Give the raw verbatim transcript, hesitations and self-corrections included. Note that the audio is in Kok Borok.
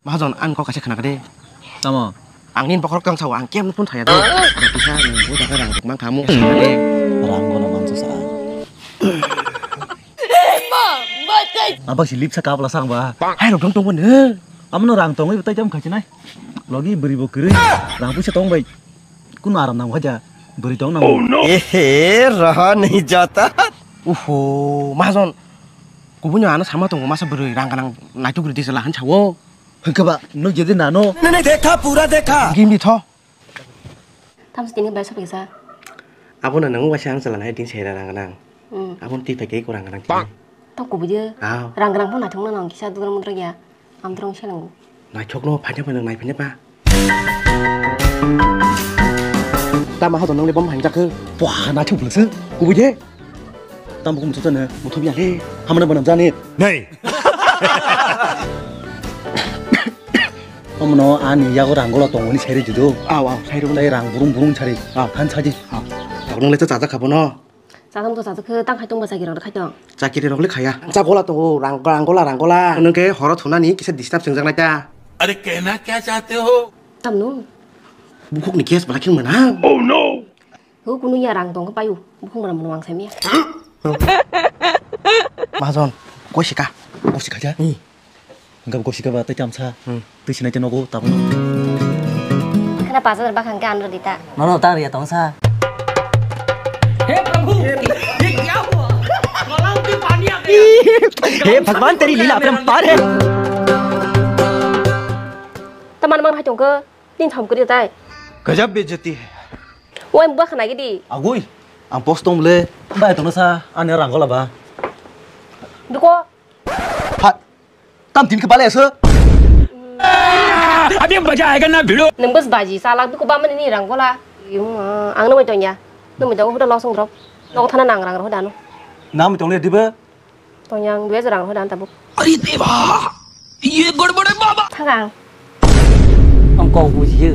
Mahajon, ang kok kaisa khna kade. Tamo? Ang nini bokhorok tong sao, ang kemno phone thaya de. Ang kisa ni bo jaga rang rok mang khamu. Rang kono mansa sa. Aba si lip sa kapla sang ba. Hai rok dong tong ne. Amno rang tongwi tai jam khachi nai. Logi beri bo kiri. Rang puisa tong bai. Kuno aram nang haja. Beri tong nang. Ehe, raha nahi jata. Uho, Mahajon. Kubunyo ano sama tongo masa beri rang kanang naituk ridi sala han sao. Hwnkhe ba, nwng jedi nano. Nahi nahi dekha, pura dekha. Gimbi tho. Tamsi tini bai sopiksa. Abono nwng waisa ang chwla nai din sera rang nang. Hmm. Abon twi phaikhe ko rang nang. Tang kubui de. Aw. Rang rang pho naithok nang kisa dudra mudra ya. Amdrong se nang. Naithok no phaina phaina nai phaina pa. Tama hodo nang le bom hain jakhe. Wah, naithok bwlwse. Kubui de. Tamo kung muthubjani? Muthubya le. Hamano bono jani. Nei. Omono ani yago rang gola tongoni sairi judo. Aw, aw, sairi. Tai rang burung burung sari. Aw. Han saji. Aw. Rang le chajak kha bono. Chajak to chajak khe tang khai tong ba chagi rang khai tong. Chakiri rok le khaya. Cha gola tongo, rang, rang gola, rang gola. Nung khe horo thunani kisa disturb swngjak nai ta. Are kehna kya chahte ho? Tamno. Bukhuk ni case bala khin mana? Oh no. Ho kunu ya rang tong payu. Bukhung ram nuang semia. Mahajon, koi sika. Koi sika ja? Hmm. Enggak koi sika ba tai chamsa. Hmm. Twi sinai te nogo tabuk. Khana pajar ba khang ke anro dita. No, no, ta ria tong sa. हे प्रभु, ये क्या हुआ? गलाव में पानी आ गया। हे भगवान, तेरी लीला अपरंपार है। Taman mang hai tong ke, tin thom kri tai. गजब बेइज्जती है। Oi, buwa khana gidi. Agui, ang post tong le. Bai tong sa, ani rang gola ba. Duko. Phat. Tam tin ke bale aso. अभी मजा आएगा ना भिड़ो। Nung bus baji, salak duko ba mani ni rang gola. Yung, ah, ang nung tong ya. Nung tong huda losong drop. Nung thana nang rang roh dano. Nam tong le dibe. Tong yang dua rang roh dan tabuk. अरे देवा, ये गड़बड़ है बाबा। Thangang. Ang kok bujiyo.